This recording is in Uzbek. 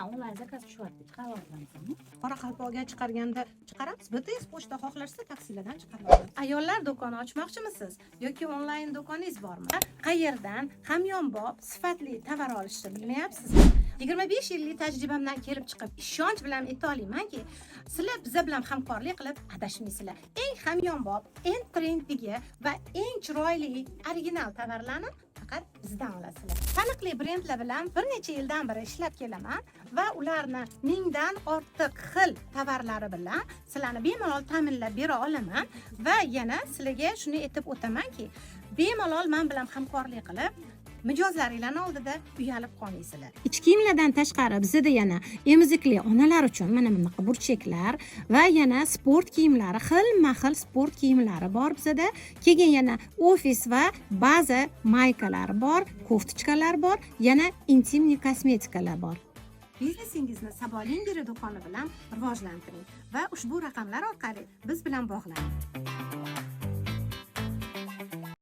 Toshkentdan onlayn заказ tushyapti, chiqarib olamizmi? Qoraqalpoqga chiqarganda chiqaramiz. BTS pochta xohlashsa, taksilardan chiqarib oladi. Ayollar do'koni ochmoqchimisiz yoki onlayn do'koningiz bormi? Qayerdan hamyonbop, sifatli tovar olishni bilmayapsizmi? 25 yillik tajribamdan kelib chiqib, ishonch bilan ayta olamanki, sizlar biza bilan hamkorlik qilib adashmaysizlar. Eng hamyonbop, eng trenddagi va eng chiroyli original tovarlarni faqat bizdan olasizlar. Taniqli brendlar bilan bir necha yildan beri ishlab kelaman va ularni 1000dan ortiq xil tovarlari bilan sizlarni bemalol ta'minlab bera olaman. Va yana sizlarga shuni aytib o'tamanki, bemalol man bilan hamkorlik qilib, mijozlaringlarni oldida uyalib qolmaysizlar. Ich kiyimlardan tashqari bizada yana emizikli onalar uchun mana bunaqa burchaklar va yana sport kiyimlari, xilma xil sport kiyimlari bor bizada. Keyin yana ofis va baza maykalar bor, кофточка lar bor, yana интимный kosmetikalar bor. Biznesingizni Sabo Lingerie do'koni bilan rivojlantiring va ushbu raqamlar orqali biz bilan bog'laning.